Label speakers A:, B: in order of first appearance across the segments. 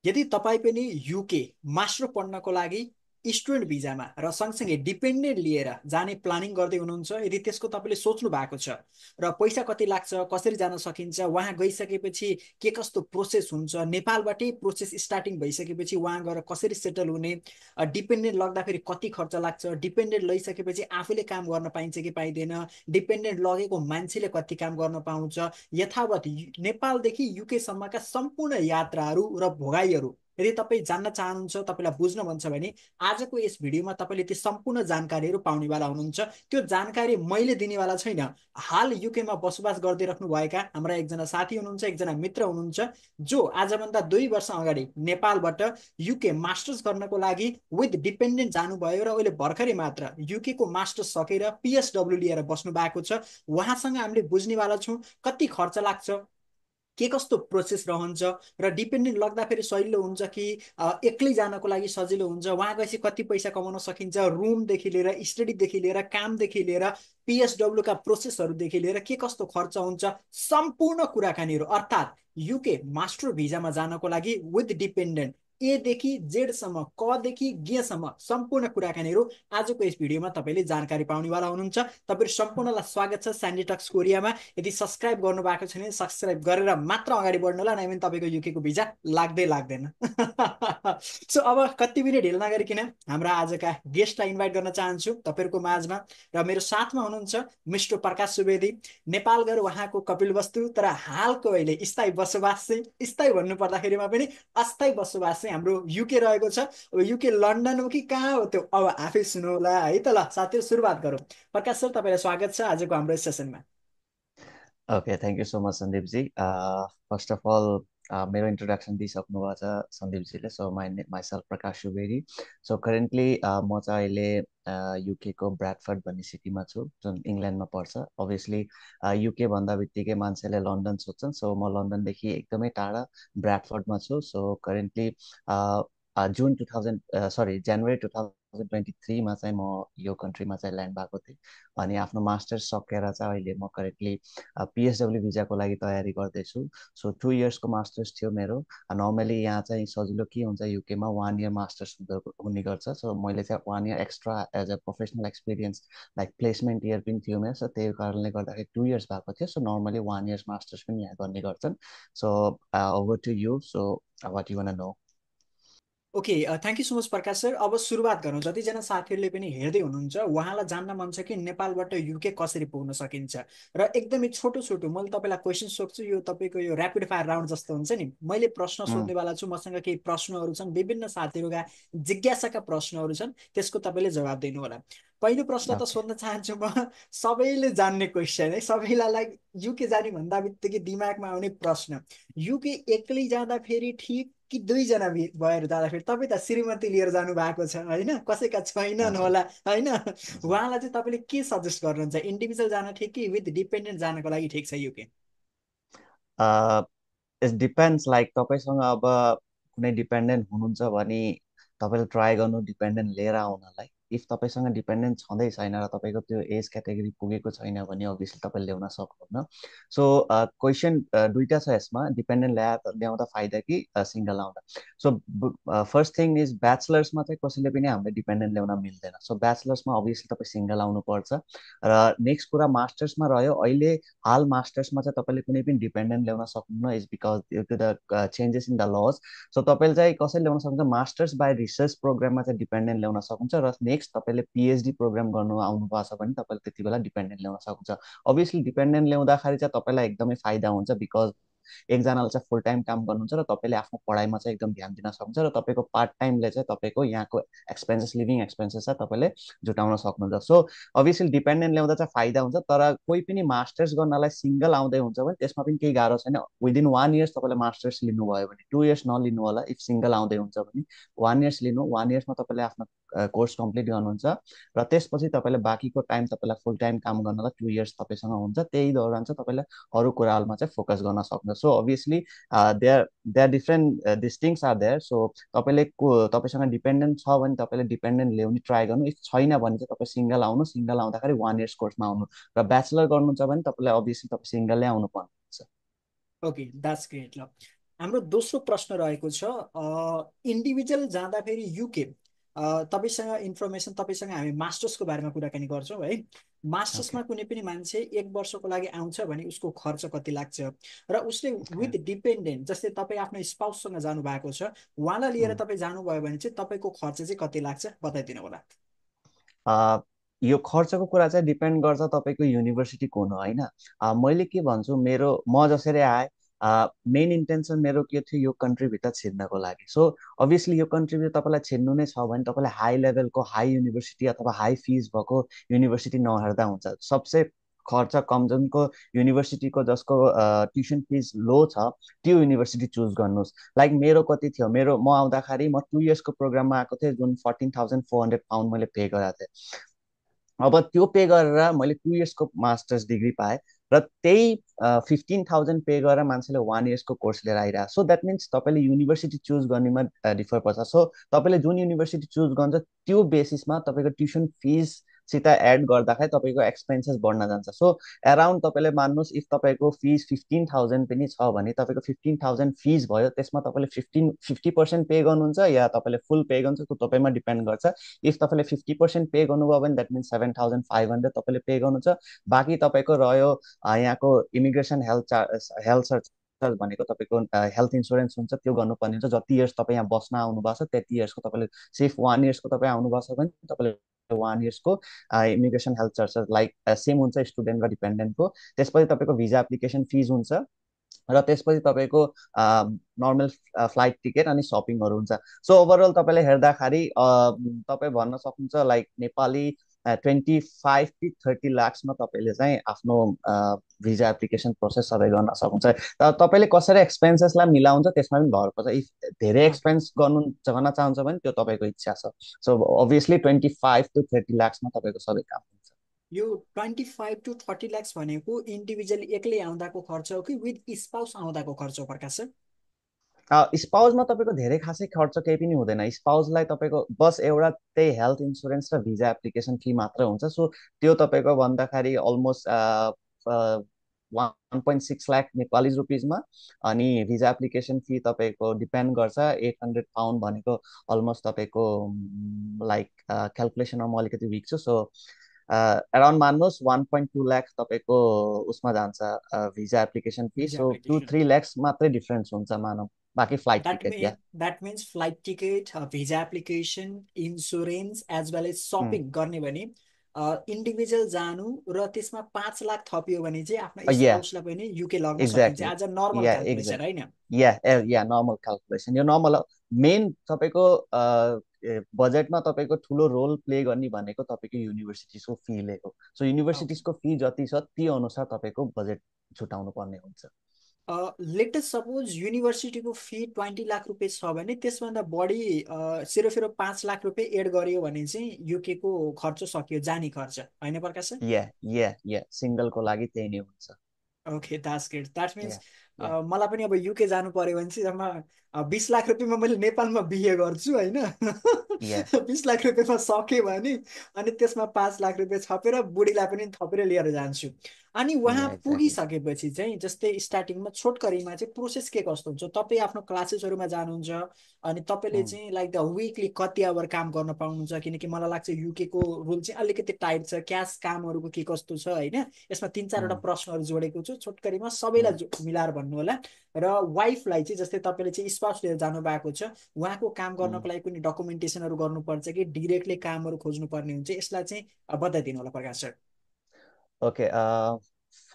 A: यदि तपाईँ पनि युके मास्टर पढ्नको लागि स्टुडेन्ट भिजामा र सँगसँगै डिपेन्डेन्ट लिएर जाने प्लानिङ गर्दै हुनुहुन्छ, यदि त्यसको तपाईँले सोच्नु भएको छ र पैसा कति लाग्छ, कसरी जान सकिन्छ, वहाँ गइसकेपछि के कस्तो प्रोसेस हुन्छ, नेपालबाटै प्रोसेस स्टार्टिङ भइसकेपछि वहाँ गएर कसरी सेटल हुने, डिपेन्डेन्ट लग्दाखेरि कति खर्च लाग्छ, डिपेन्डेन्ट लैसकेपछि आफूले काम गर्न पाइन्छ कि पाइँदैन, डिपेन्डेन्ट लगेको मान्छेले कति काम गर्न पाउँछ, यथावत नेपालदेखि युकेसम्मका सम्पूर्ण यात्राहरू र भोगाईहरू यदि तपाईँ जान्न चाहनुहुन्छ, तपाईँलाई बुझ्न मन छ भने आजको यस भिडियोमा तपाईँले ती सम्पूर्ण जानकारीहरू पाउनेवाला हुनुहुन्छ। त्यो जानकारी मैले दिनेवाला छैन। हाल युकेमा बसोबास गर्दै राख्नुभएका हाम्रा एकजना साथी हुनुहुन्छ, एकजना मित्र हुनुहुन्छ, जो आजभन्दा 2 वर्ष अगाडि नेपालबाट युके मास्टर्स गर्नको लागि विथ डिपेन्डेन्ट जानुभयो र अहिले भर्खरै मात्र युके को मास्टर्स सकेर पिएसडब्ल्यू लिएर बस्नु भएको छ। उहाँसँग हामीले बुझ्नेवाला छौँ कति खर्च लाग्छ, के कस्तो प्रोसेस रहन्छ र डिपेन्डेन्ट लग्दाखेरि सजिलो हुन्छ कि एक्लै जानको लागि सजिलो हुन्छ, वहाँ गएपछि कति पैसा कमाउन सकिन्छ, रुमदेखि लिएर स्टडीदेखि लिएर कामदेखि लिएर पिएसडब्ल्यू का प्रोसेसहरूदेखि लिएर के कस्तो खर्च हुन्छ, सम्पूर्ण कुराकानीहरू अर्थात् युके मास्टर भिजामा जानको लागि विथ डिपेन्डेन्ट एदेखि जेडसम्म कदेखि गेसम्म सम्पूर्ण कुराकानीहरू आजको यस भिडियोमा तपाईँले जानकारी पाउनेवाला हुनुहुन्छ। तपाईँहरू सम्पूर्णलाई स्वागत छ स्यान्डी टक्स कोरियामा। यदि सब्सक्राइब गर्नु भएको छैन सब्सक्राइब गरेर मात्र अगाडि बढ्नु होला, नभए तपाईँको युकेको भिजा लाग्दै लाग्दैन। सो अब कति पनि ढिल नगरिकन हाम्रा आजका गेस्टलाई इन्भाइट गर्न चाहन्छु तपाईँहरूको माझमा। र मेरो साथमा हुनुहुन्छ मिस्टर प्रकाश सुवेदी। नेपाल गएर उहाँको कपिलवस्तु, तर हालको अहिले स्थायी बसोबास चाहिँ स्थायी भन्नु पर्दाखेरिमा पनि अस्थायी बसोबास चाहिँ हाम्रो युके रहेको छ। अब युके लन्डन हो कि कहाँ हो त्यो अब आफै सुनौला है त। ल साथीहरू सुरुवात गरौँ। प्रकाश सर, तपाईँलाई स्वागत छ आजको हाम्रो सेसनमा।
B: Okay, thank you so much सन्दीपजी। फर्स्ट अफ अल मेरो इन्ट्रोडक्सन दिइसक्नु भएको छ सन्दीपजीले। So myself Prakash Subedi. So currently म चाहिँ अहिले युकेको ब्राडफर्ड भन्ने सिटीमा छु, जुन इङ्ल्यान्डमा पर्छ। अभियसली युके भन्दा बित्तिकै मान्छेले लन्डन सोध्छन्, सो म लन्डनदेखि एकदमै टाढा ब्राडफर्डमा छु। सो करेन्टली जुन 2023मा चाहिँ म यो कन्ट्रीमा चाहिँ ल्यान्ड भएको थिएँ। अनि आफ्नो मास्टर्स सकेर चाहिँ अहिले म करेक्टली पिएसडब्ल्यू भिजाको लागि तयारी गर्दैछु। सो 2 इयर्सको मास्टर्स थियो मेरो। नर्मली यहाँ चाहिँ सजिलो के हुन्छ, युकेमा 1 इयर मास्टर्स हुने गर्छ। सो मैले चाहिँ 1 year extra as a professional experience like placement year पनि थियो मेरो। सो त्यही कारणले गर्दाखेरि 2 इयर्स भएको थियो। सो नर्मली 1 इयर्स मास्टर्स पनि यहाँ गर्ने गर्छन्। So over to you. So what you want no?
A: Okay, thank you so much Prakash sir. अब सुरुवात गरौँ। जतिजना साथीहरूले पनि हेर्दै हुनुहुन्छ उहाँलाई जान्न मन छ कि नेपालबाट युके कसरी पुग्न सकिन्छ, र एकदमै छोटो छोटो मैले तपाईँलाई क्वेसन सोध्छु। यो तपाईँको यो ऱ्यापिड फायर राउन्ड जस्तो हुन्छ नि, मैले प्रश्न सोध्नेवाला छु, मसँग केही प्रश्नहरू छन्, विभिन्न साथीहरूका जिज्ञासाका प्रश्नहरू छन्, त्यसको तपाईँले जवाब दिनु होला। पहिलो प्रश्न त
B: ओके।
A: सोध्न चाहन्छु म, सबैले जान्ने क्वेसन है, सबैलाई युके जाने भन्दा बित्तिकै दिमागमा आउने प्रश्न, युके एक्लै जाँदा फेरि ठिक कि दुईजना भएर जाँदाखेरि? तपाईँ त श्रीमती लिएर जानु भएको छ होइन, कसैका छैनन्
B: हजुर।
A: होला होइन।
B: हजुर।
A: उहाँलाई चाहिँ तपाईँले के सजेस्ट गर्नुहुन्छ, इन्डिभिजुअल जान ठिक कि विथ डिपेन्डेन्ट जानको लागि ठिक छ युके?
B: इट डिपेन्ड्स, लाइक तपाईँसँग अब कुनै डिपेन्डेन्ट हुनुहुन्छ भने तपाईँले ट्राई गर्नु डिपेन्डेन्ट लिएर आउनलाई। इफ तपाईँसँग डिपेन्डेन्ट छँदै छैन र तपाईँको त्यो एज क्याटेगोरी पुगेको छैन भने अभियसली तपाईँले ल्याउन सक्नुहुन्न। सो क्वेसन दुईवटा छ यसमा, डिपेन्डेन्ट ल्याउँदा फाइदा कि सिङ्गल आउँदा। सो फर्स्ट थिङ इज ब्याचलर्समा चाहिँ कसैले पनि हामीले डिपेन्डेन्ट ल्याउन मिल्दैन। सो ब्याचलर्समा अभियसली तपाईँ सिङ्गल आउनुपर्छ। र नेक्स्ट कुरा मास्टर्समा रह्यो। अहिले हाल मास्टर्समा चाहिँ तपाईँले कुनै पनि डिपेन्डेन्ट ल्याउन सक्नुहुन्न, is because due to the changes in the laws. So तपाईँले चाहिँ कसरी ल्याउन सक्नुहुन्छ, मास्टर्स बाई रिसर्च प्रोग्राममा चाहिँ डिपेन्डेन्ट ल्याउन सक्नुहुन्छ। र नेक्स्ट तपाईँले पिएचडी प्रोग्राम गर्नु आउनु भएको छ भने तपाईँले त्यति बेला डिपेन्डेन्ट ल्याउन सक्नुहुन्छ। अभियसली डिपेन्डेन्ट ल्याउँदाखेरि चाहिँ तपाईँलाई एकदमै फाइदा हुन्छ, बिकज एकजनाले चाहिँ फुल टाइम काम गर्नुहुन्छ र तपाईँले आफ्नो पढाइमा चाहिँ एकदम ध्यान दिन सक्नुहुन्छ। र तपाईँको पार्ट टाइमले चाहिँ तपाईँको यहाँको एक्सपेन्सेस, लिभिङ एक्सपेन्सेस चाहिँ तपाईँले जुटाउन सक्नुहुन्छ। सो अभियसली डिपेन्डेन्ट ल्याउँदा चाहिँ फाइदा हुन्छ। तर कोही पनि मास्टर्स गर्नलाई सिङ्गल आउँदै हुन्छ भने त्यसमा पनि केही गाह्रो छैन। विदिन 1 इयर्स तपाईँले मास्टर्स लिनुभयो भने, 2 इयर्स नलिनु होला। इफ सिङ्गल आउँदै हुन्छ भने 1 इयर्स लिनु। 1 इयर्समा तपाईँले आफ्नो कोर्स कम्प्लिट गर्नुहुन्छ र त्यसपछि तपाईँले बाँकीको टाइम तपाईँलाई फुल टाइम काम गर्नलाई 2 इयर्स तपाईँसँग हुन्छ। त्यही दौरान चाहिँ तपाईँले अरू कुराहरूमा चाहिँ फोकस गर्न सक्नुहुन्छ। So obviously there there different this things are there. So तपाईँसँग डिपेन्डेन्ट छ भने तपाईँले डिपेन्डेन्ट ल्याउने ट्राई गर्नु। इफ छैन भने चाहिँ तपाईँ सिङ्गल आउनु। सिङ्गल आउँदाखेरि 1 इयर्स कोर्समा आउनु। र ब्याचलर गर्नुहुन्छ भने तपाईँलाई अभियसली तपाईँ सिङ्गलै आउनु पर्ने हुन्छ।
A: Okay, that's great. ल हाम्रो दोस्रो प्रश्न रहेको छ, इन्डिभिजुअल जाँदाखेरि युके, तपाईँसँग इन्फर्मेसन, तपाईँसँग हामी मास्टर्सको बारेमा कुराकानी गर्छौँ है।
B: ओके।
A: मास्टर्समा कुनै पनि मान्छे 1 वर्षको लागि आउँछ भने उसको खर्च कति लाग्छ, र उसले
B: ओके।
A: विथ डिपेन्डेन्ट जस्तै तपाईँ आफ्नो स्पाउससँग जानुभएको छ, उहाँलाई लिएर तपाईँ जानुभयो भने चाहिँ तपाईँको खर्च चाहिँ कति लाग्छ बताइदिनु होला।
B: अ, यो खर्चको कुरा चाहिँ डिपेन्ड गर्छ तपाईँको युनिभर्सिटी कुन हो होइन। मैले के भन्छु, म जसरी आएँ, मेन इन्टेन्सन मेरो के थियो, यो कन्ट्रीभित्र छिर्नको लागि। सो अभियसली यो कन्ट्रीभित्र तपाईँलाई छिर्नु नै छ भने तपाईँलाई हाई लेभलको हाई युनिभर्सिटी अथवा हाई फिज भएको युनिभर्सिटी नहेर्दा हुन्छ। सबसे खर्च कम जुनको युनिभर्सिटीको जसको ट्युसन फिज लो छ त्यो युनिभर्सिटी चुज गर्नुहोस्। लाइक मेरो कति थियो, म आउँदाखेरि म 2 इयर्सको प्रोग्राममा आएको थिएँ, जुन £14,400 मैले पे गरेको थिएँ। अब त्यो पे गरेर मैले 2 इयर्सको मास्टर्स डिग्री पाएँ, र त्यही 15,000 पे गरेर मान्छेले 1 इयर्सको कोर्स लिएर आइरहेको। सो द्याट मिन्स तपाईँले युनिभर्सिटी चुज गर्नेमा डिफर पर्छ। सो तपाईँले जुन युनिभर्सिटी चुज गर्छ त्यो बेसिसमा तपाईँको ट्युसन फिससित एड गर्दाखेरि तपाईँको एक्सपेन्सेस बढ्न जान्छ। सो एराउन्ड तपाईँले मान्नुहोस्, इफ तपाईँको फिस 15,000 पनि छ भने तपाईँको 15,000 फिस भयो, त्यसमा तपाईँले 50% पे गर्नुहुन्छ या तपाईँले फुल पे गर्नुहुन्छ, त्यो तपाईँमा डिपेन्ड गर्छ। इफ तपाईँले 50% पे गर्नुभयो भने द्याट मिन्स 7,500 तपाईँले पे गर्नुहुन्छ। बाँकी तपाईँको रह्यो यहाँको इमिग्रेसन हेल्थ सर्च भनेको तपाईँको हेल्थ इन्सुरेन्स हुन्छ, त्यो गर्नुपर्ने हुन्छ। जति इयर्स तपाईँ यहाँ बस्न आउनुभएको छ त्यति इयर्सको तपाईँले, सिर्फ 1 इयर्सको तपाईँ आउनुभएको छ भने तपाईँले 1 इयर्सको immigration health charges like same हुन्छ स्टुडेन्ट र डिपेन्डेन्टको। त्यसपछि तपाईँको भिजा एप्लिकेसन फिज हुन्छ, र त्यसपछि तपाईँको नर्मल फ्लाइट टिकट अनि सपिङहरू हुन्छ। सो ओभरअल तपाईँले हेर्दाखेरि तपाईँ भन्न सक्नुहुन्छ लाइक नेपाली 25 to 30 लाख्समा तपाईँले चाहिँ आफ्नो भिजा एप्लिकेसन प्रोसेस सबै गर्न सक्नुहुन्छ। तर तपाईँले कसरी एक्सपेन्सेसलाई मिलाउँछ त्यसमा पनि भर पर्छ। इफ धेरै
A: ओके,
B: एक्सपेन्स गर्न चाहन्छ भने त्यो तपाईँको इच्छा छ। सो अभियसली 25 to 30 लाख्समा तपाईँको सबै काम हुन्छ।
A: यो 25 to 30 लाख्स भनेको इन्डिभिजुअली एक्लै आउँदाको खर्च हो कि विथ स्पाउस आउँदाको खर्च हो प्रकाश सर?
B: स्पाउसमा तपाईँको धेरै खासै खर्च केही पनि हुँदैन। स्पाउसलाई तपाईँको बस एउटा त्यही हेल्थ इन्सुरेन्स र भिजा एप्लिकेसन फी मात्र हुन्छ। सो त्यो तपाईँको भन्दाखेरि अलमोस्ट 1.6 लाख नेपाली रुपिजमा। अनि भिजा एप्लिकेसन फी तपाईँको डिपेन्ड गर्छ, £800 भनेको अलमोस्ट तपाईँको लाइक क्यालकुलेसनमा म अलिकति विक छु। सो एराउन्ड मान्नुहोस् 1.2 लाख तपाईँको उसमा जान्छ visa application fee.
A: Visa
B: so to
A: application,
B: three lakhs मात्रै डिफ्रेन्स हुन्छ मानौ, बाँकी फ्लाइट
A: द्याट
B: टिकट या।
A: Mean that means flight ticket, visa application, insurance as well as shopping गर्ने भने इन्डिभिजुअल जानु र त्यसमा 5 लाख थपियो भने चाहिँ आफ्नो
B: या
A: स्पाउसलाई पनि युके लग्न सकिन्छ
B: एक्ज्याक्टली।
A: एज अ नर्मल
B: या
A: क्यालकुलेसन
B: एक्ज्याक्ट
A: होइन?
B: या नर्मल क्यालकुलेसन, यो नर्मल। मेन तपाईँको बजेटमा तपाईँको ठुलो रोल प्ले गर्ने भनेको तपाईँको युनिभर्सिटिजको फीले हो। सो
A: ओके,
B: युनिभर्सिटिजको फी जति छ त्यो अनुसार तपाईँको बजेट छुटाउनु पर्ने हुन्छ।
A: लेटेस्ट सपोज युनिभर्सिटीको फी 20 लाख रुपियाँ छ भने त्यसभन्दा बढी 0.05 लाख रुपियाँ एड गरियो भने चाहिँ युकेको खर्च सकियो, जाने खर्च होइन प्रकाश?
B: या सिङ्गलको लागि त्यही नै हुन्छ।
A: Okay, that's great. That means
B: yeah yeah
A: मलाई पनि अब युके जानु पर्यो भने चाहिँ जम्मा 20 लाख रुपियाँमा मैले नेपालमा बिहे गर्छु होइन?
B: या
A: 20 लाख रुपियाँमा सकेँ भने अनि त्यसमा 5 लाख रुपियाँ थपेर बुढीलाई पनि थपेर लिएर जान्छु। अनि उहाँ
B: या एक्ज्याक्टली।
A: पुगिसकेपछि चाहिँ जस्तै स्टार्टिङमा छोटकरीमा चाहिँ प्रोसेस के कस्तो हुन्छ? तपाईँ आफ्नो क्लासेसहरूमा जानुहुन्छ अनि तपाईँले चाहिँ लाइक द विकली कति आवर काम गर्न पाउनुहुन्छ? किनकि मलाई लाग्छ युकेको रुल चाहिँ अलिकति टाइट छ, क्यास कामहरूको के कस्तो छ होइन? यसमा 3-4वटा प्रश्नहरू जोडेको छु, छोटकरीमा सबैलाई मिलाएर भन्नु होला। र वाइफलाई चाहिँ जस्तै तपाईँले चाहिँ स्पाउस लिएर जानु भएको छ, उहाँको काम गर्नको लागि कुनै डकुमेन्टेसनहरू गर्नुपर्छ कि डिरेक्टली कामहरू खोज्नुपर्ने हुन्छ, यसलाई चाहिँ बताइदिनु होला Prakash sir.
B: Okay.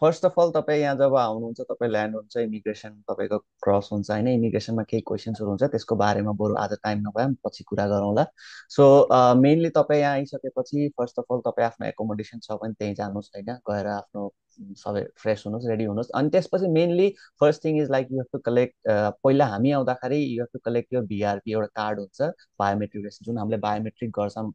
B: First of all तपाईँ यहाँ जब आउनुहुन्छ, तपाईँ ल्यान्ड हुन्छ, इमिग्रेसन तपाईँको क्रस हुन्छ होइन। इमिग्रेसनमा केही क्वेसन्सहरू हुन्छ, त्यसको बारेमा बरु आज टाइम नभए पनि पछि कुरा गरौँला। सो
A: ओके,
B: मेनली तपाईँ यहाँ आइसकेपछि फर्स्ट अफ अल तपाईँ आफ्नो एकोमोडेसन छ भने त्यहीँ जानुहोस् होइन, गएर आफ्नो सबै फ्रेस हुनुहोस्, रेडी हुनुहोस्। अनि त्यसपछि mainly first thing is like you have to collect, पहिला हामी आउँदाखेरि यु हेभ टु कलेक्ट यो बिआरपी एउटा कार्ड हुन्छ, बायोमेट्रिक, जुन हामीले बायोमेट्रिक गर्छौँ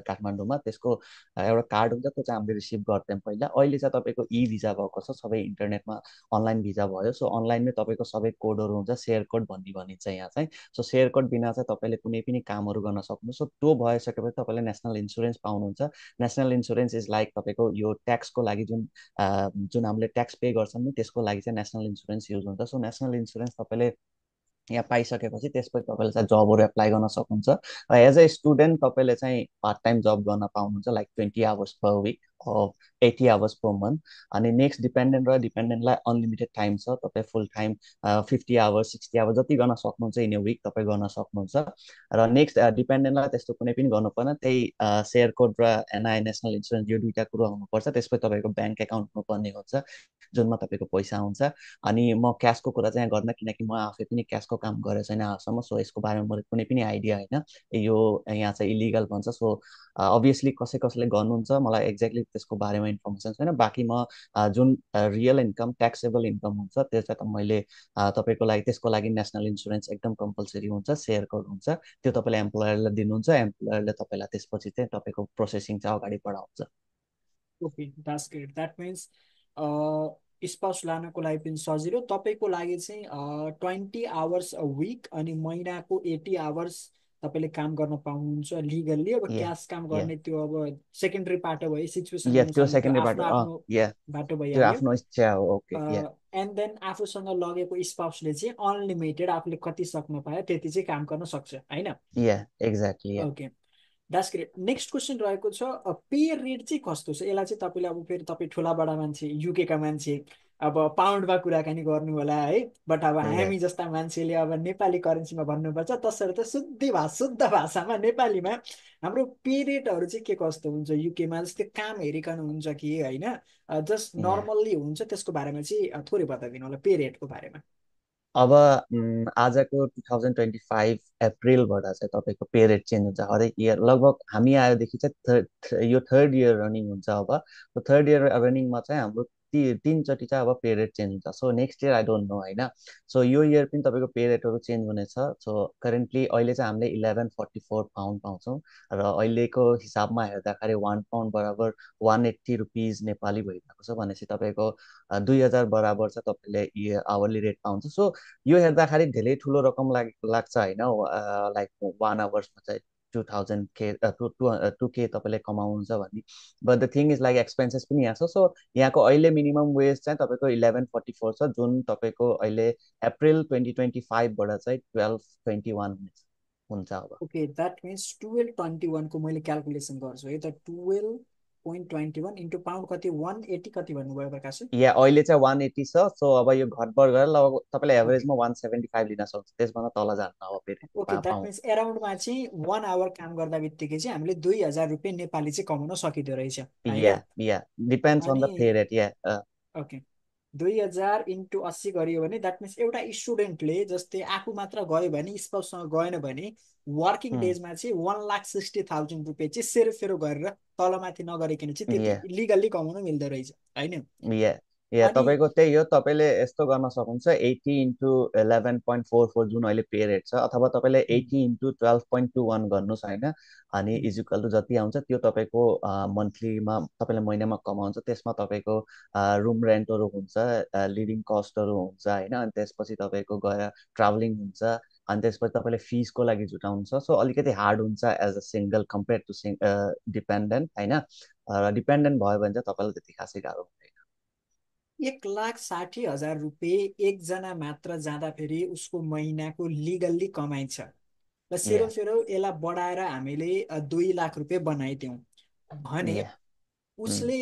B: काठमाडौँमा, त्यसको एउटा कार्ड हुन्छ, त्यो चाहिँ हामीले रिसिभ गर्थ्यौँ पहिला। अहिले चाहिँ तपाईँको ई भिजा भएको छ, सबै इन्टरनेटमा अनलाइन भिजा भयो। सो अनलाइनमै तपाईँको सबै कोडहरू हुन्छ, सेयर कोड भन्ने भनिन्छ यहाँ चाहिँ। सो सेयर कोड बिना चाहिँ तपाईँले कुनै पनि कामहरू गर्न सक्नुहुन्छ। सो त्यो भइसकेपछि तपाईँले नेसनल इन्सुरेन्स पाउनुहुन्छ। नेसनल इन्सुरेन्स इज लाइक तपाईँको यो ट्याक्सको लागि जुन हामीले ट्याक्स पे गर्छौँ नि त्यसको लागि चाहिँ नेसनल इन्सुरेन्स युज हुन्छ। सो नेसनल इन्सुरेन्स तपाईँले यहाँ पाइसकेपछि त्यसपछि तपाईँले चाहिँ जबहरू एप्लाई गर्न सक्नुहुन्छ। एज अ स्टुडेन्ट तपाईँले चाहिँ पार्ट टाइम जब गर्न पाउनुहुन्छ, like 20 hours per week, 80 hours per month. अनि नेक्स्ट डिपेन्डेन्ट र डिपेन्डेन्टलाई अनलिमिटेड टाइम छ, तपाईँ फुल टाइम 50 आवर्स 60 आवर्स जति गर्न सक्नुहुन्छ इन ए विक तपाईँ गर्न सक्नुहुन्छ। र नेक्स्ट डिपेन्डेन्टलाई त्यस्तो कुनै पनि गर्नु पर्दैन, त्यही सेयर कोड र एनआई नेसनल इन्सुरेन्स यो दुइटा कुरो हुनुपर्छ, त्यसपछि तपाईँको ब्याङ्क एकाउन्ट हुनुपर्ने हुन्छ जुनमा तपाईँको पैसा हुन्छ। अनि म क्यासको कुरा चाहिँ यहाँ गर्दिनँ किनकि म आफै पनि क्यासको काम गरेको छैन आजसम्म, सो यसको बारेमा मलाई कुनै पनि आइडिया होइन। यो यहाँ चाहिँ इलिगल भन्छ, सो अभियसली कसैले गर्नुहुन्छ, मलाई एक्ज्याक्टली त्यसको बारेमा इन्फर्मेसन छैन। बाँकी म जुन रियल इन्कम ट्याक्सेबल इन्कम हुन्छ त्यो चाहिँ त मैले तपाईँको लागि त्यसको लागि नेसनल इन्सुरेन्स एकदम कम्पलसरी हुन्छ, सेयर कोड हुन्छ, त्यो तपाईँले एम्प्लोयरलाई दिनुहुन्छ, एम्प्लोयरले तपाईँलाई त्यसपछि चाहिँ तपाईँको प्रोसेसिङ चाहिँ अगाडि बढाउँछ।
A: Okay, that's great. That means spouse लानको लागि पनि सजिलो, तपाईँको लागि चाहिँ 20 आवर्स अ विक अनि महिनाको 80 आवर्स तपाईँले काम गर्न पाउनुहुन्छ लिगल्ली। अब
B: या
A: क्यास काम
B: या
A: गर्ने त्यो अब सेकेन्डरी पाटो भयो, सिचुएसन
B: या त्यो
A: अनुसारले त्यो
B: सेकेन्डरी
A: आफ्नो
B: बाटो,
A: आफ्नो
B: या
A: बाटो
B: त्यो
A: भइहाल्यो।
B: आफ्नो इच्छा हो। ओके, या
A: एन्ड देन आफूसँग लगेको स्पाउसले चाहिँ अनलिमिटेड आफूले कति सक्न पायो त्यति चाहिँ काम गर्न सक्छ, होइन?
B: Yeah exactly yeah.
A: Okay, that's great. Next question रहेको छ, पे रेट चाहिँ कस्तो छ यसलाई चाहिँ तपाईँले अब फेरि तपाईँ ठुला बडा मान्छे युकेका मान्छे अब पाउन्डमा कुराकानी गर्नु होला है, बट अब
B: या
A: हामी जस्ता मान्छेले अब नेपाली करेन्सीमा भन्नुपर्छ, तसर्थ शुद्ध भाषामा नेपालीमा हाम्रो पे रेटहरू चाहिँ के कस्तो हुन्छ युकेमा? जस्तै काम हेरिकन हुन्छ कि होइन, जस्ट
B: या
A: नर्मल्ली हुन्छ? त्यसको बारेमा चाहिँ थोरै बताइदिनु होला पे रेटको बारेमा।
B: अब आजको 2025 अप्रिलबाट चाहिँ तपाईँको पे रेट चेन्ज हुन्छ हरेक इयर। लगभग हामी आयोदेखि चाहिँ यो थर्ड इयर रनिङ हुन्छ। अब थर्ड इयर रनिङमा चाहिँ हाम्रो तिनचोटि चाहिँ अब पे रेट चेन्ज हुन्छ। So next year I don't know होइन। सो यो इयर पनि तपाईँको पे रेटहरू चेन्ज हुनेछ। सो करेन्टली अहिले चाहिँ हामीले 1144 पाउन्ड पाउँछौँ र अहिलेको हिसाबमा हेर्दाखेरि 1 पाउन्ड बराबर 180 रुपिज नेपाली भइरहेको छ। भनेपछि तपाईँको 2000 बराबर चाहिँ तपाईँले आवरली रेट पाउँछ। सो यो हेर्दाखेरि धेरै ठुलो रकम लाग्छ होइन, लाइक 1 आवर्समा चाहिँ 2000 के 2K तपाईँले कमाउनुहुन्छ भने। But the thing is like expenses पनि यहाँ छ। सो यहाँको अहिले मिनिमम वेज चाहिँ तपाईँको 1144 छ, जुन तपाईँको अहिले अप्रिल 2025बाट चाहिँ 1221 हुन्छ अब।
A: ओके, द्याट मिन्स 1221 को मैले क्यालकुलेसन गर्छु है त, 12.21 इन्टु पाउन्ड कति 180 कति भन्नुभयो प्रकाश?
B: या अहिले चाहिँ 180 छ। सो अब यो घटबढ गरेर लगभग तपाईँले
A: ओके
B: एभरेजमा 175 लिन सक्छ, त्यसभन्दा तल जान्न अब फेरि
A: ओके, द्याट
B: पाउन्ड।
A: मिन्स एराउन्डमा चाहिँ 1 आवर काम गर्दा बित्तिकै चाहिँ हामीले 2000 रुपियाँ नेपाली चाहिँ कमाउन सकिँदो रहेछ, होइन?
B: या डिपेन्ड्स अन
A: अनि
B: the pay rate yeah.
A: Okay, 2000 into 80 गरियो भने द्याट मिन्स एउटा स्टुडेन्टले जस्तै आफू मात्र गयो भने स्पाउससँग गएन भने वर्किङ डेजमा चाहिँ 1,60,000 रुपियाँ चाहिँ सेरोफेरो गरेर तलमाथि नगरिकन चाहिँ त्यति
B: या
A: लिगल्ली कमाउन मिल्दो रहेछ, होइन?
B: या या
A: अनि
B: तपाईँको त्यही हो। तपाईँले यस्तो गर्न सक्नुहुन्छ 80 इन्टु 11.44 जुन अहिले पे रेट छ, अथवा तपाईँले 80 इन्टु 12.21 गर्नुहोस् होइन। अनि इजिकल टु जति आउँछ त्यो तपाईँको मन्थलीमा तपाईँले महिनामा कमाउँछ। त्यसमा तपाईँको रुम रेन्टहरू हुन्छ, लिभिङ कस्टहरू हुन्छ होइन। अनि त्यसपछि तपाईँको गएर ट्राभलिङ हुन्छ। अनि त्यसपछि तपाईँले फिसको लागि जुटाउनु छ। सो अलिकति हार्ड हुन्छ as a single compare to dependent होइन। र डिपेन्डेन्ट भयो भने चाहिँ तपाईँलाई त्यति खासै गाह्रो हुँदैन।
A: 1,60,000 रुपियाँ एकजना मात्र जाँदाखेरि उसको महिनाको लिगल्ली कमाइ छ। र
B: या
A: सेरो यसलाई बढाएर हामीले 2 लाख रुपियाँ बनाइदिउँ भने
B: या
A: उसले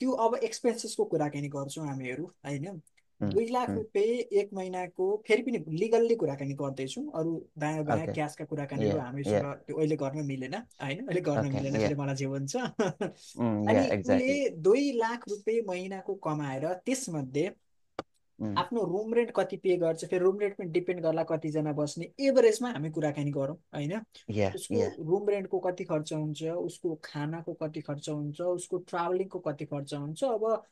A: त्यो अब एक्सपेन्सेसको कुराकानी गर्छौँ हामीहरू होइन, 2 लाख रुपियाँ एक महिनाको, फेरि पनि लिगल्ली कुराकानी गर्दैछौँ, अरू दायाँ बायाँ
B: ओके
A: क्यासका कुराकानीहरू
B: या
A: हामीसँग
B: या
A: त्यो अहिले गर्न मिलेन होइन, अहिले गर्न
B: ओके
A: मिलेन
B: या
A: फेरि मलाई जे हुन्छ।
B: या
A: अनि उसले
B: एक्ज्याक्टली
A: 2 लाख रुपियाँ महिनाको कमाएर त्यसमध्ये आफ्नो रुम रेन्ट कति पे गर्छ, फेरि रुम रेन्ट पनि डिपेन्ड गर्ला कतिजना बस्ने, एभरेजमा हामी कुराकानी गरौँ होइन।
B: या
A: उसको
B: या
A: रुम रेन्टको कति खर्च हुन्छ, उसको खानाको कति खर्च हुन्छ, उसको ट्राभलिङको कति खर्च हुन्छ। अब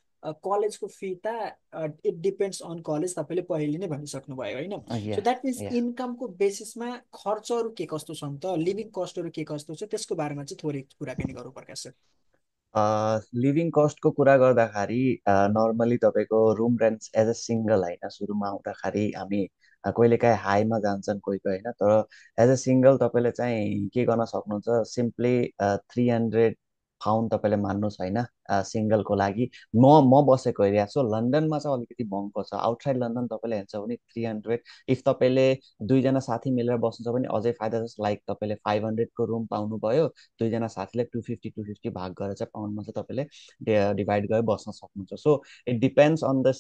A: कलेजको फी त इट डिपेन्ड्स अन कलेज, तपाईँले पहिले नै भनिसक्नुभयो होइन।
B: या
A: सो द्याट मिन्स
B: या
A: इन्कमको बेसिसमा खर्चहरू के कस्तो छन् त, लिभिङ कस्टहरू के कस्तो छ, त्यसको बारेमा चाहिँ थोरै कुराकानी गरौँ प्रकाश सर।
B: लिभिङ कस्टको कुरा गर्दाखेरि नर्मली तपाईँको room rent as a single होइन, सुरुमा आउँदाखेरि हामी कहिलेकाहीँ हाईमा जान्छन् कोही कोही होइन। तर एज अ सिङ्गल तपाईँले चाहिँ के गर्न सक्नुहुन्छ, सिम्पली 300 पाउन्ड तपाईँले मान्नुहोस् होइन, सिङ्गलको लागि। म बसेको एरिया, सो लन्डनमा चाहिँ अलिकति महँगो छ। आउटसाइड लन्डन तपाईँले हेर्छ भने 300, इफ तपाईँले दुईजना साथी मिलेर बस्नुहुन्छ भने अझै फाइदा छ। लाइक तपाईँले 500को रुम पाउनुभयो, दुईजना साथीले 250 भाग गरेर चाहिँ पाउन्डमा चाहिँ तपाईँले डिभाइड गरेर बस्न सक्नुहुन्छ। So it depends on the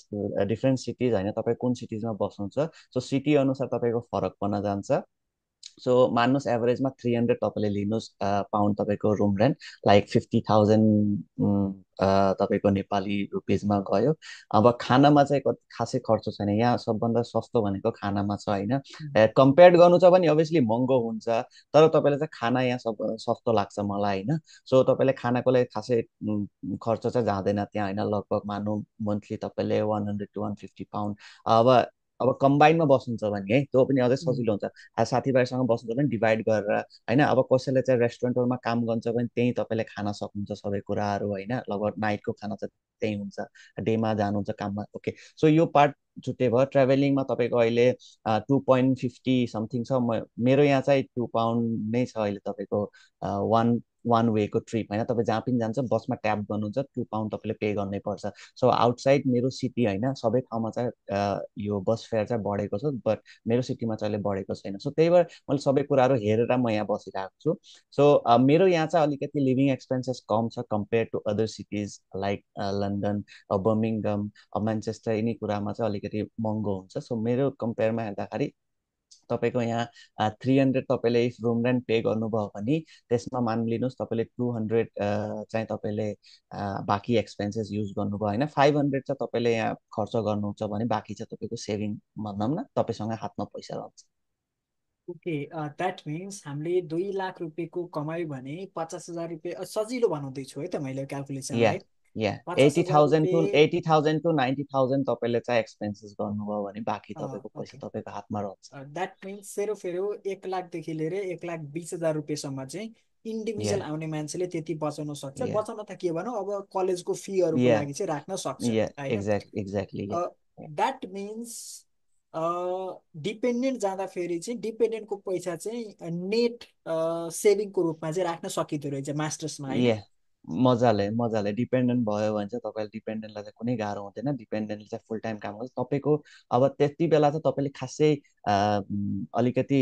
B: different cities होइन, तपाईँ कुन सिटिजमा बस्नुहुन्छ। सो सिटी अनुसार तपाईँको फरक पर्न जान्छ। सो मान्नुहोस् एभरेजमा 300 तपाईँले लिनुहोस् पाउन्ड तपाईँको रुम रेन्ट, लाइक 50,000 तपाईँको नेपाली रुपिजमा गयो। अब खानामा चाहिँ कति खासै खर्च छैन यहाँ, सबभन्दा सस्तो भनेको खानामा छ होइन। कम्पेयर गर्नु छ भने अभियसली महँगो हुन्छ, तर तपाईँले चाहिँ खाना यहाँ सब सस्तो लाग्छ मलाई होइन। सो तपाईँले खानाको लागि खासै खर्च चाहिँ जाँदैन त्यहाँ होइन। लगभग मानौँ मन्थली तपाईँले 100 to 150 पाउन्ड। अब अब कम्बाइनमा बस्नुहुन्छ भने है त्यो पनि अझै सजिलो हुन्छ। साथीभाइसँग बस्नुहुन्छ भने डिभाइड गरेर होइन। अब कसैले चाहिँ रेस्टुरेन्टहरूमा काम गर्छ भने त्यहीँ तपाईँले खान सक्नुहुन्छ सबै कुराहरू होइन। लगभग नाइटको खाना चाहिँ त्यहीँ हुन्छ, डेमा जानुहुन्छ काममा। ओके, सो यो पार्ट छुट्टै भयो। ट्राभलिङमा तपाईँको अहिले 2.50 समथिङ छ। मेरो यहाँ चाहिँ 2 पाउन्ड नै छ अहिले तपाईँको वान वान वेको ट्रिप होइन। तपाईँ जहाँ पनि जान्छ बसमा ट्याप गर्नुहुन्छ 2 पाउन्ड तपाईँले पे गर्नै पर्छ। सो आउटसाइड मेरो सिटी होइन सबै ठाउँमा चाहिँ यो बस फेयर चाहिँ बढेको छ, बट मेरो सिटीमा चाहिँ अहिले बढेको छैन। सो त्यही भएर मैले सबै कुराहरू हेरेर म यहाँ बसिरहेको छु। सो मेरो यहाँ चाहिँ अलिकति लिभिङ एक्सपेन्सेस कम छ compare to other cities like London, Birmingham, Manchester, यिनी कुरामा चाहिँ अलिकति महँगो हुन्छ। सो मेरो कम्पेयरमा हेर्दाखेरि तपाईँको यहाँ 300 तपाईँले इफ रुम रेन्ट पे गर्नुभयो भने त्यसमा मानिलिनुहोस् तपाईँले 200 चाहिँ तपाईँले बाँकी एक्सपेन्सेस युज गर्नुभयो होइन। 500 चाहिँ तपाईँले यहाँ खर्च गर्नुहुन्छ भने बाँकी चाहिँ तपाईँको सेभिङ भनौँ न, तपाईँसँग हातमा पैसा रहन्छ।
A: ओके, द्याट मिन्स हामीले 2 लाख रुपियाँको कमाइ भने 50,000 रुपियाँ सजिलो बनाउँदैछु है त मैले
B: या
A: क्यालकुलेसनलाई।
B: या
A: पचास
B: एटी
A: हजार
B: थाउजन्ड टु
A: रुपियाँ
B: 90,000 तपाईँले चाहिँ एक्सपेन्सेस गर्नुभयो भने बाँकी तपाईँको पैसा
A: ओके,
B: तपाईँको हातमा रहन्छ।
A: द्याट मिन्स सेरोफेरो 1 लाखदेखि लिएर 1,20,000 रुपियाँसम्म चाहिँ
B: या
A: इन्डिभिजुअल आउने मान्छेले त्यति बचाउन सक्छ।
B: या
A: बचाउन त के भनौँ, अब कलेजको फीहरूको
B: या
A: लागि चाहिँ राख्न सक्छ
B: या
A: होइन।
B: Exactly yeah.
A: That means dependent जाँदाखेरि चाहिँ डिपेन्डेन्टको पैसा चाहिँ नेट सेभिङको रूपमा चाहिँ राख्न सकिँदो रहेछ मास्टर्समा होइन।
B: ए मजाले मजाले डिपेन्डेन्ट भयो भने चाहिँ तपाईँले डिपेन्डेन्टलाई चाहिँ कुनै गाह्रो हुँदैन। डिपेन्डेन्टले चाहिँ फुल टाइम काम गर्छ तपाईँको। अब त्यति बेला चाहिँ तपाईँले खासै अलिकति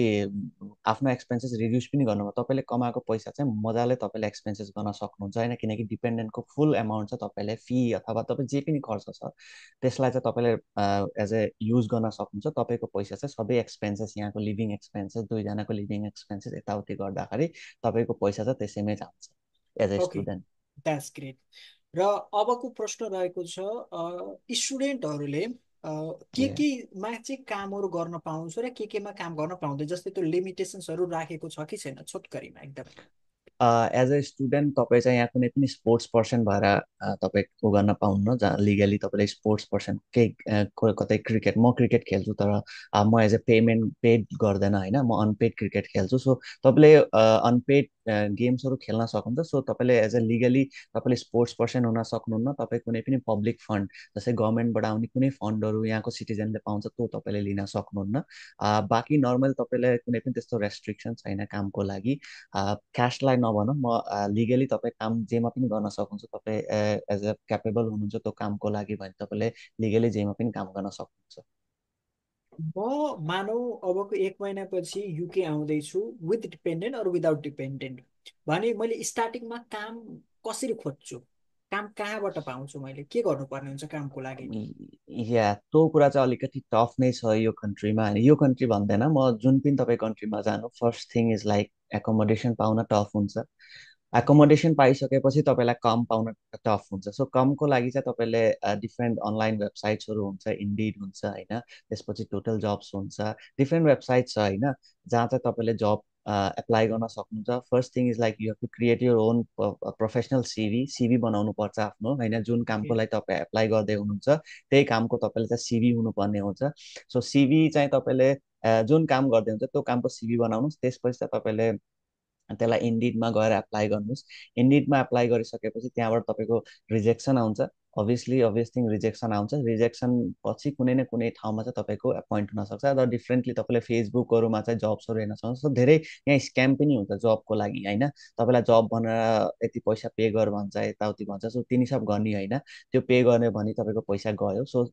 B: आफ्नो एक्सपेन्सेस रिड्युस पनि गर्नुभयो, तपाईँले कमाएको पैसा चाहिँ मजाले तपाईँले एक्सपेन्सेस गर्न सक्नुहुन्छ होइन। किनकि डिपेन्डेन्टको फुल एमाउन्ट चाहिँ तपाईँले फी अथवा तपाईँ जे पनि खर्च छ त्यसलाई चाहिँ तपाईँले एज ए युज गर्न सक्नुहुन्छ। तपाईँको पैसा चाहिँ सबै एक्सपेन्सेस यहाँको लिभिङ एक्सपेन्सेस दुईजनाको लिभिङ एक्सपेन्सेस यताउति गर्दाखेरि तपाईँको पैसा चाहिँ त्यसैमै जान्छ as a
A: okay,
B: student.
A: That's great. र अबको प्रश्न रहेको छ, स्टुडेन्टहरूले केमा चाहिँ कामहरू गर्न पाउँछ र केमा काम गर्न पाउँदैन, जस्तै त्यो लिमिटेसन्सहरू राखेको छ कि छैन छोटकरीमा एकदमै।
B: एज अ स्टुडेन्ट तपाईँ चाहिँ यहाँ कुनै पनि स्पोर्ट्स पर्सन भएर तपाईँ उ गर्न पाउन्न। जहाँ लिगली तपाईँले स्पोर्ट्स पर्सन केही कतै क्रिकेट, म क्रिकेट खेल्छु तर म एज अ पेड गर्दैन होइन, म अनपेड क्रिकेट खेल्छु। सो तपाईँले अनपेड गेम्सहरू खेल्न सक्नुहुन्छ। सो तपाईँले एज अ लिगली तपाईँले स्पोर्ट्स पर्सन हुन सक्नुहुन्न। तपाईँ कुनै पनि पब्लिक फन्ड जस्तै गभर्मेन्टबाट आउने कुनै फन्डहरू यहाँको सिटिजनले पाउँछ त्यो तपाईँले लिन सक्नुहुन्न। बाँकी नर्मल तपाईँलाई कुनै पनि त्यस्तो रेस्ट्रिक्सन छैन कामको लागि। क्यासलाई नभनौँ, म लिगली तपाईँ काम जेमा पनि गर्न सक्नुहुन्छ। तपाईँ एज अ क्यापेबल हुनुहुन्छ त्यो कामको लागि भने तपाईँले लिगली जेमा पनि काम गर्न सक्नुहुन्छ।
A: म मानौ अबको 1 महिनापछि युके आउँदैछु, विथ डिपेन्डेन्ट अरू विदाउट डिपेन्डेन्ट भने मैले स्टार्टिङमा काम कसरी खोज्छु, काम कहाँबाट पाउँछु, मैले के गर्नुपर्ने हुन्छ कामको लागि।
B: या त्यो कुरा चाहिँ अलिकति टफ नै छ यो कन्ट्रीमा होइन। यो कन्ट्री भन्दैन, म जुन पनि तपाईँ कन्ट्रीमा जानु first thing is like accommodation पाउन टफ हुन्छ।
A: ओके,
B: एकोमोडेसन पाइसकेपछि तपाईँलाई कम पाउन टफ हुन्छ। सो कमको लागि चाहिँ तपाईँले डिफ्रेन्ट अनलाइन वेबसाइट्सहरू हुन्छ, इन्डिड हुन्छ होइन, त्यसपछि टोटल जब्स हुन्छ, डिफ्रेन्ट वेबसाइट छ होइन जहाँ चाहिँ तपाईँले जब एप्लाई गर्न सक्नुहुन्छ। First thing is like you have to create your own professional CV बनाउनु पर्छ आफ्नो होइन। जुन
A: ओके,
B: कामको लागि तपाईँ एप्लाई गर्दै हुनुहुन्छ त्यही कामको तपाईँले चाहिँ सिभी हुनुपर्ने हुन्छ। सो सिभी चाहिँ तपाईँले जुन काम गर्दै हुन्छ त्यो कामको सिभी बनाउनुहोस्। त्यसपछि चाहिँ तपाईँले त्यसलाई इन्डिडमा गएर एप्लाई गर्नुहोस्। इन्डिडमा एप्लाई गरिसकेपछि त्यहाँबाट तपाईँको रिजेक्सन आउँछ। अभियस थिङ रिजेक्सन आउँछ। रिजेक्सन पछि कुनै न कुनै ठाउँमा चाहिँ तपाईँको एपोइन्ट हुनसक्छ। र डिफ्रेन्टली तपाईँले फेसबुकहरूमा चाहिँ जब्सहरू हेर्न सक्नुहुन्छ। सो धेरै यहाँ स्क्याम पनि हुन्छ जबको लागि होइन। तपाईँलाई जब भनेर यति पैसा पे गर भन्छ, यताउति भन्छ। सो तिनी सब गर्ने होइन, त्यो पे गर्ने भने तपाईँको पैसा गयो। सो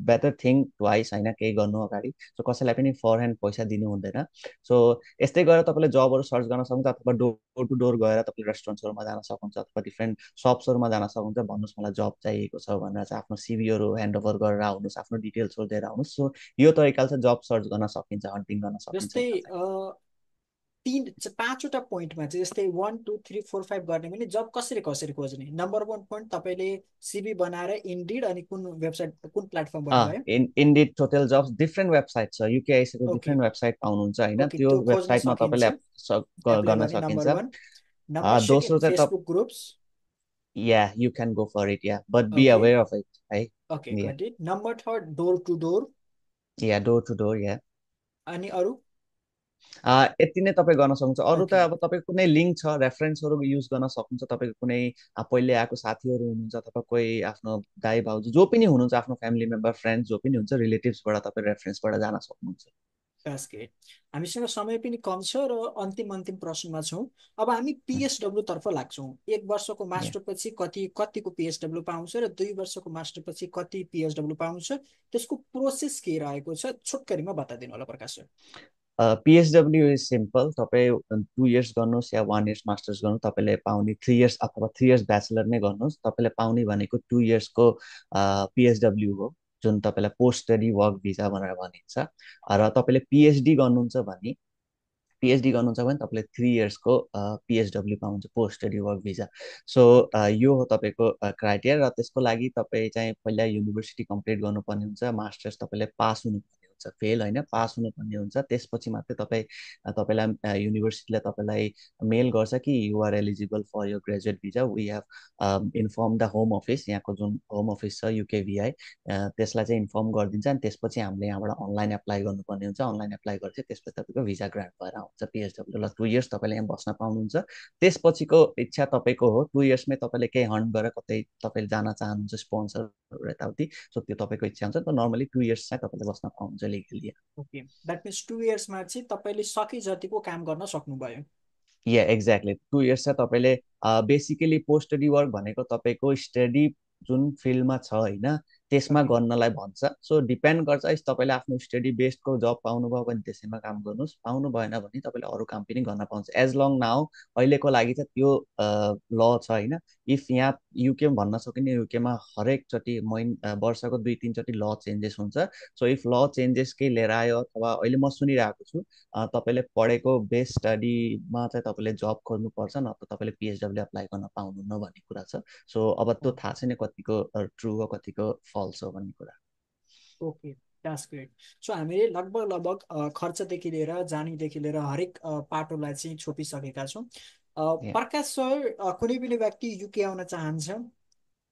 B: बेटर थिङ ट्वाइस होइन केही गर्नु अगाडि। सो कसैलाई पनि फर ह्यान्ड पैसा दिनु हुँदैन। सो यस्तै गरेर तपाईँले जबहरू सर्च गर्न सक्नुहुन्छ, अथवा डोर टु डोर गएर तपाईँले रेस्टुरेन्ट्सहरूमा जान सक्नुहुन्छ, अथवा डिफ्रेन्ट सप्सहरूमा जान सक्नुहुन्छ। भन्नुहोस् मलाई जब चाहिएको छ भनेर चाहिँ आफ्नो सिभीहरू ह्यान्डओभर गरेर आउनुहोस्, आफ्नो डिटेल्सहरू दिएर आउनुहोस्। सो यो तरिकाले चाहिँ जब सर्च गर्न सकिन्छ, हन्टिङ गर्न सकिन्छ
A: जस्तै
B: यहाँ चाहिँ।
A: पाँचवटा पोइन्टमा चाहिँ जस्तै 1 2 3 4 5 गर्ने भने जब कसरी कसरी खोज्ने? नम्बर 1 पोइन्ट तपाईँले सिभी बनाएर इन्डिड, अनि कुन वेबसाइट कुन प्लेटफर्म भन्नुभयो?
B: Indeed, total jobs, different website छ। युकेआइसीको
A: ओके
B: डिफ्रेन्ट वेबसाइट पाउनुहुन्छ होइन,
A: ओके,
B: त्यो
A: त्यो खोज्न
B: वेबसाइटमा
A: सकिन्छ,
B: तपाईँले
A: एप्लाई
B: गर्न
A: गर्ने नम्बर
B: सकिन्छ।
A: 1। नम्बर
B: दोस्रो
A: सेकेन्ड,
B: चाहिँ
A: Facebook groups.
B: Yeah you can go for it, yeah but be
A: okay
B: aware of it है।
A: Okay,
B: yeah
A: got it. Number third, door to door.
B: Yeah door to door yeah
A: अनि अरू?
B: यति नै तपाईँ गर्न सक्नुहुन्छ। अरू त
A: ओके
B: अब तपाईँको कुनै लिङ्क छ, रेफरेन्सहरू युज गर्न सक्नुहुन्छ। तपाईँको कुनै पहिले आएको साथीहरू हुनुहुन्छ, अथवा कोही आफ्नो दाइ भाउजू जो पनि हुनुहुन्छ, आफ्नो फ्यामिली मेम्बर, फ्रेन्ड्स जो पनि हुन्छ, रिलेटिभ्सबाट तपाईँ रेफरेन्सबाट जान सक्नुहुन्छ।
A: That's great. हामीसँग समय पनि कम छ र अन्तिम अन्तिम प्रश्नमा छौँ। अब हामी पिएसडब्ल्यू तर्फ लाग्छौँ। 1 वर्षको
B: Yeah.
A: मास्टरपछि कतिको पिएसडब्ल्यू पाउँछ र 2 वर्षको मास्टरपछि कति पिएसडब्ल्यू पाउँछ, त्यसको प्रोसेस के रहेको छ, छोटकरीमा बताइदिनु होला Prakash sir.
B: PHW is simple. तपाईँ 2 इयर्स गर्नुहोस् या 1 इयर्स मास्टर्स गर्नुहोस्, तपाईँले पाउने 3 इयर्स अथवा 3 इयर्स ब्याचलर नै गर्नुहोस्, तपाईँले पाउने भनेको 2 इयर्सको पिएचडब्ल्यू हो, जुन तपाईँलाई पोस्ट स्टडी वर्क भिजा भनेर भनिन्छ। र तपाईँले पिएचडी गर्नुहुन्छ भने तपाईँले 3 इयर्सको पिएचडब्ल्यू पाउनुहुन्छ, post study work visa. So यो हो तपाईँको क्राइटेरिया। र त्यसको लागि तपाईँ चाहिँ पहिला युनिभर्सिटी कम्प्लिट गर्नुपर्ने हुन्छ, मास्टर्स तपाईँले पास हुनुपर्ने हुन्छ, फेल होइन, पास हुनुपर्ने हुन्छ। त्यसपछि मात्रै तपाईँलाई युनिभर्सिटीले तपाईँलाई मेल गर्छ कि युआर एलिजिबल फर यो graduate visa, we have inform the home office, यहाँको जुन होम अफिस छ युकेभिआई, त्यसलाई चाहिँ इन्फर्म गरिदिन्छ। अनि त्यसपछि हामीले यहाँबाट अनलाइन एप्लाई गर्नुपर्ने हुन्छ। अनलाइन एप्लाई गरेपछि त्यसपछि तपाईँको भिजा ग्रान्ट भएर आउँछ पिएचडब्ल्यू। ल 2 इयर्स तपाईँले यहाँ बस्न पाउनुहुन्छ। त्यसपछिको इच्छा तपाईँको हो, 2 इयर्समै तपाईँले केही हन्ट गरेर कतै तपाईँले जान चाहनुहुन्छ, स्पोन्सरहरू यताउति, सो त्यो तपाईँको इच्छा हुन्छ। त नर्मली 2 इयर्स चाहिँ तपाईँले बस्न पाउनुहुन्छ लिगली।
A: ओके, द्याट मिन्स 2 इयर्समा चाहिँ तपाईँले सके जतिको काम गर्न सक्नुभयो।
B: या एक्ज्याक्टली 2 इयर्स चाहिँ तपाईँले बेसिकली पोस्ट स्टडी वर्क भनेको तपाईँको स्टडी जुन फिल्डमा छ होइन, त्यसमा
A: ओके
B: गर्नलाई भन्छ। सो डिपेन्ड गर्छ, तपाईँले आफ्नो स्टडी बेस्डको जब पाउनुभयो भने त्यसैमा काम गर्नुहोस्, पाउनु भएन भने तपाईँले अरू काम पनि गर्न पाउँछ, एज लङ नाउ अहिलेको लागि चाहिँ त्यो ल छ होइन। इफ यहाँ युकेमा भन्न सकिने, युकेमा हरेकचोटि वर्षको 2-3 चोटि ल चेन्जेस हुन्छ। सो इफ ल चेन्जेस केही लिएर आयो, अथवा अहिले म सुनिरहेको छु तपाईँले पढेको बेस स्टडीमा चाहिँ तपाईँले जब खोज्नुपर्छ, नत्र तपाईँले पिएचडब्ल्यू एप्लाई गर्न पाउनुहुन्न भन्ने कुरा छ। सो अब त्यो थाहा छैन कतिको ट्रु हो कतिको फल्स हो भन्ने कुरा।
A: Okay, that's great. सो हामीले लगभग लगभग खर्चदेखि लिएर जानीदेखि लिएर हरेक पाटोलाई चाहिँ छोपिसकेका छौँ।
B: Yeah,
A: प्रकाश सर, कुनै पनि व्यक्ति युके आउन चाहन्छ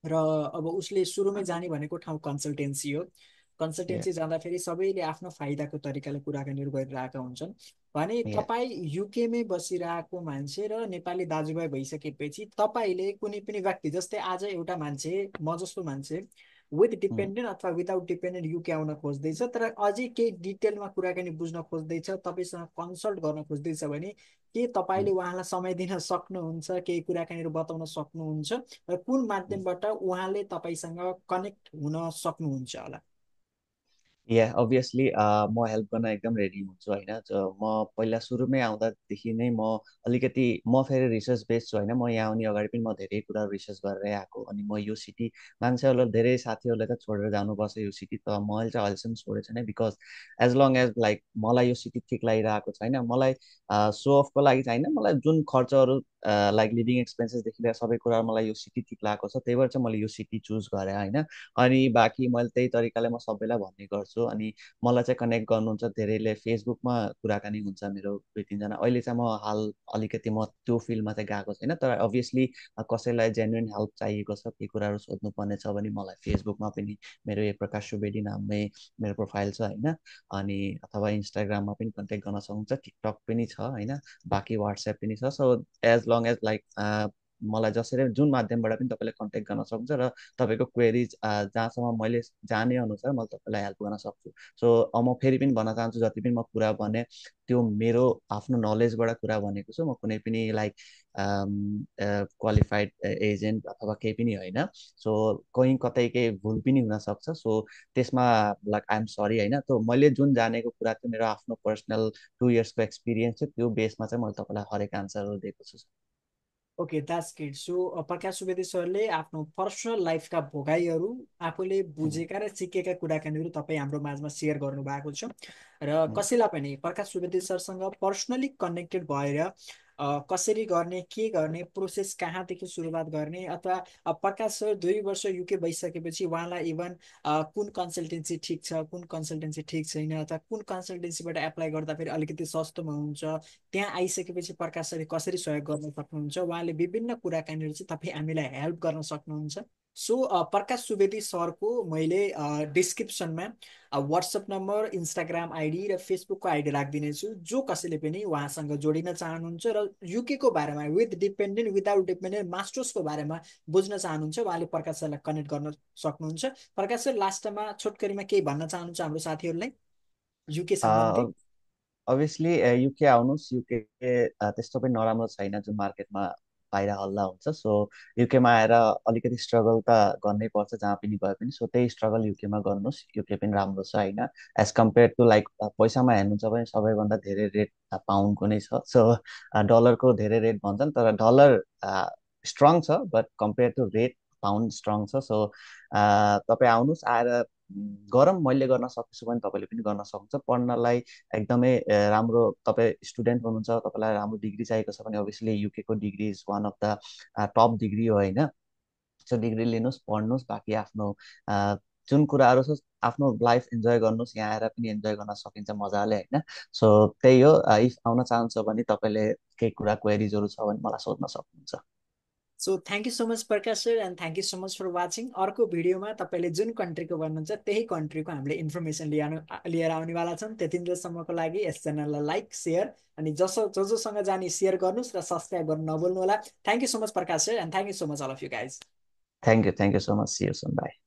A: र अब उसले सुरुमै जाने भनेको ठाउँ कन्सल्टेन्सी हो।
B: yeah,
A: कन्सल्टेन्सी जाँदाखेरि सबैले आफ्नो फाइदाको तरिकाले कुराकानीहरू गरिरहेका हुन्छन् भने
B: yeah.
A: तपाईँ युकेमै बसिरहेको मान्छे र नेपाली दाजुभाइ भइसकेपछि तपाईँले कुनै पनि व्यक्ति, जस्तै आज एउटा मान्छे, म जस्तो मान्छे विथ
B: Mm,
A: डिपेन्डेन्ट अथवा विदाउट डिपेन्डेन्ट युके आउन खोज्दैछ, तर अझै केही डिटेलमा कुराकानी बुझ्न खोज्दैछ, तपाईँसँग कन्सल्ट गर्न खोज्दैछ भने के
B: mm.
A: तपाईँले उहाँलाई समय दिन सक्नुहुन्छ, केही कुराकानीहरू बताउन सक्नुहुन्छ, र कुन माध्यमबाट उहाँले तपाईँसँग कनेक्ट हुन सक्नुहुन्छ होला?
B: या अभियसली म हेल्प गर्न एकदम रेडी हुन्छु होइन। म पहिला सुरुमै आउँदादेखि नै म अलिकति, म फेरि रिसर्च बेस्ड छु होइन। म यहाँ आउने अगाडि पनि म धेरै कुरा रिसर्च गरेरै आएको। अनि म यो सिटी, मान्छेहरूलाई धेरै साथीहरूले त छोडेर जानुपर्छ यो सिटी, त मैले चाहिँ अहिलेसम्म छोडेको छैन। Because as long as like मलाई यो सिटी ठिक लागिरहेको छैन। मलाई सो अफको लागि चाहिँ होइन, मलाई जुन खर्चहरू लाइक लिभिङ एक्सपेन्सेसदेखि लिएर सबै कुरा मलाई यो सिटी ठिक लागेको छ, त्यही भएर चाहिँ मैले यो सिटी चुज गरेँ होइन। अनि बाँकी मैले त्यही तरिकाले म सबैलाई भन्ने गर्छु। अनि मलाई चाहिँ कनेक्ट गर्नुहुन्छ धेरैले, फेसबुकमा कुराकानी हुन्छ मेरो 2-3 जना। अहिले चाहिँ म हाल अलिकति म त्यो फिल्डमा चाहिँ गएको छैन, तर अभियसली कसैलाई जेन्युन हेल्प चाहिएको छ, के कुराहरू सोध्नु पर्ने छ भने मलाई फेसबुकमा पनि मेरो एक प्रकाश सुवेदी नाममै मेरो प्रोफाइल छ होइन। अनि अथवा इन्स्टाग्राममा पनि कन्ट्याक्ट गर्न सक्नुहुन्छ, टिकटक पनि छ होइन, बाँकी वाट्सएप पनि छ। So as long as like मलाई जसरी जुन माध्यमबाट पनि तपाईँले कन्ट्याक्ट गर्न सक्नुहुन्छ र तपाईँको क्वेरिज जहाँसम्म मैले जाने अनुसार मैले तपाईँलाई हेल्प गर्न सक्छु। सो म फेरि पनि भन्न चाहन्छु, जति पनि म कुरा भने त्यो मेरो आफ्नो नलेजबाट कुरा भनेको छु, म कुनै पनि लाइक क्वालिफाइड एजेन्ट अथवा केही पनि होइन। सो कहीँ कतै केही भुल पनि हुनसक्छ, सो त्यसमा लाइक आइएम सरी होइन। त मैले जुन जानेको कुरा चाहिँ मेरो आफ्नो पर्सनल 2 इयर्सको एक्सपिरियन्स थियो, त्यो बेसमा चाहिँ मैले तपाईँलाई हरेक आन्सरहरू दिएको छु।
A: Okay, that's great. सो प्रकाश सुवेदी सरले आफ्नो पर्सनल लाइफका भोगाइहरू, आफूले
B: उम्,
A: बुझेका र सिकेका कुराकानीहरू तपाईँ हाम्रो माझमा सेयर गर्नुभएको छ। र
B: उम्,
A: कसैलाई पनि प्रकाश सुवेदी सरसँग पर्सनली कनेक्टेड भएर कसरी गर्ने, के गर्ने, प्रोसेस कहाँदेखि सुरुवात गर्ने, अथवा प्रकाश सर 2 वर्ष युके भइसकेपछि उहाँलाई इभन कुन कन्सल्टेन्सी ठिक छ, कुन कन्सल्टेन्सी ठिक छैन, अथवा कुन कन्सल्टेन्सीबाट एप्लाई गर्दा फेरि अलिकति सस्तोमा हुन्छ, त्यहाँ आइसकेपछि प्रकाश सरले कसरी सहयोग गर्न सक्नुहुन्छ, उहाँले विभिन्न कुराकानीहरू चाहिँ तपाईँ हामीलाई हेल्प गर्न सक्नुहुन्छ। सो प्रकाश सुवेदी सरको मैले डिस्क्रिप्सनमा वाट्सएप नम्बर, इन्स्टाग्राम आइडी र फेसबुकको आइडी राखिदिनेछु। जो कसैले पनि उहाँसँग जोडिन चाहनुहुन्छ र युके को बारेमा विथ डिपेन्डेन्ट, विदाउट डिपेन्डेन्ट, मास्टर्सको बारेमा बुझ्न चाहनुहुन्छ, उहाँले प्रकाश सरलाई कनेक्ट गर्न सक्नुहुन्छ। प्रकाश सर, लास्टमा छोटकरीमा केही भन्न चाहनुहुन्छ हाम्रो साथीहरूलाई युके सम्बन्धी?
B: अभियसली युके आउनुहोस्। युके त्यस्तो पनि नराम्रो छैन जुन मार्केटमा बाहिर हल्ला हुन्छ। सो युकेमा आएर अलिकति स्ट्रगल त गर्नै पर्छ जहाँ पनि गए पनि। सो त्यही स्ट्रगल युकेमा गर्नुहोस्, युके पनि राम्रो छ होइन। एज कम्पेयर टु लाइक पैसामा हेर्नुहुन्छ भने सबैभन्दा धेरै रेट पाउन्डको नै छ। सो डलरको धेरै रेट भन्छन्, तर डलर स्ट्रङ छ, but compare to rate pound strong छ। सो तपाईँ आउनुहोस्, आएर गरौँ। मैले गर्न सक्छु भने तपाईँले पनि गर्न सक्नुहुन्छ। पढ्नलाई एकदमै राम्रो, तपाईँ स्टुडेन्ट हुनुहुन्छ, तपाईँलाई राम्रो डिग्री चाहिएको छ भने अभियसली युकेको degree is one of the top degree हो होइन। सो डिग्री लिनुहोस्, पढ्नुहोस्, बाँकी आफ्नो जुन कुराहरू छ आफ्नो लाइफ इन्जोय गर्नुहोस्। यहाँ आएर पनि इन्जोय गर्न सकिन्छ मजाले होइन। सो त्यही हो। इफ आउन चाहन्छ भने तपाईँले केही कुरा क्वेरिजहरू छ भने मलाई सोध्न सक्नुहुन्छ।
A: So thank you so much Prakash sir, and thank you so much for watching. अर्को भिडियोमा तपाईँले जुन कन्ट्रीको भन्नुहुन्छ त्यही कन्ट्रीको हामीले इन्फर्मेसन लिएर आउनेवाला छौँ। त्यतिन्जेलसम्मको लागि यस च्यानललाई लाइक, सेयर अनि जोसँग जाने सेयर गर्नुहोस् र सब्सक्राइब गर्नु नभुल्नु होला। Thank you so much Prakash sir, and thank you so much all of you guys.
B: Thank you so much. See you soon, by.